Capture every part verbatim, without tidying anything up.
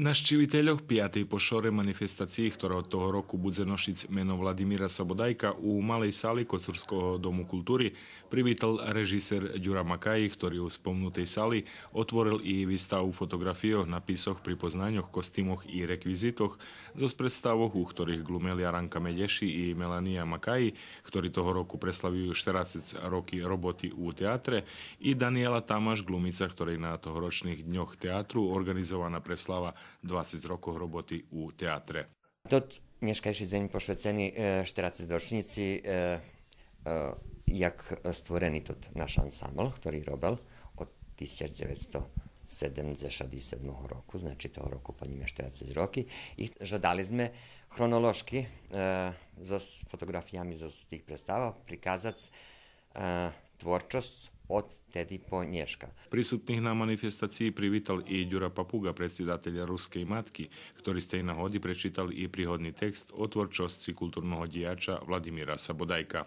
Нащивительох пиятей по шоре манифестациї, хтора од того року будзе ношиц мено Владимира Сабодайка, у малей сали Коцурского дому култури привитал режисер Дюра Макаї, хтори у спомнутей сали отворел и виставу фотоґрафийох, написох, припознаньох, костимох и реквизитох зоз представох, у хторих ґлумели Аранка Медєши и Мелания Макаї, хтори того року преславюю штерацец роки роботи у театре, и Даниела Тамаш, ґлумица, хторей на тогорочних Дньох театру орґанизована преслава двацец рокох роботи у театре. Тот нєшкайши дзень пошвецени, е, штерацец рочнїци, е, е, як створени тот наш ансамбл, хтори робел од тисяч дзевецсто седемдзешат седмого року, значи того року полнїме штерацец роки. И жадали зме хронолошки, е, зоз фотоґрафиями зоз тих представох приказац, е, творчосц од теди по нєшка. Присутних на манифестациї привитал и Дюра Папуґа, предсидатель Рускей матки, хтори з тей нагоди пречитал и пригодни текст о творчосци културного дїяча Владимира Сабодайка.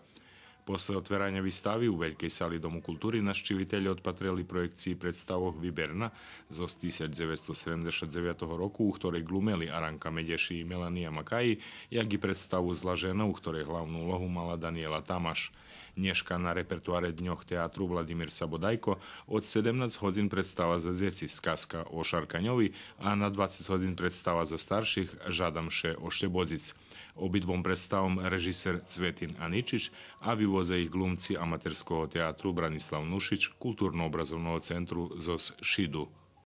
После отвераня вистави у велькей сали Дому култури нащивителє одпатрели проєкциї представох Виберна зоз тисяч дзевецсто седемдзешат дзевятого року, у хторей ґлумели Аранка Медєши и Мелания Макаї, як и представу Зла жена, у хторей главну улогу мала Даниела Тамаш. Нєшка на репертоаре Дньох театру Владимир Сабодайко од седемнац годзин представа за дзеци Сказка о Шарканьови, а на двацец годзин представа за старших Жадам ше ошлєбодзиц. Обидвом представом режисер Цветин Аничич, а виводза их ґлумци Аматерского театру Бранислав Нушич, Културно-образовного центру зоз Шиду.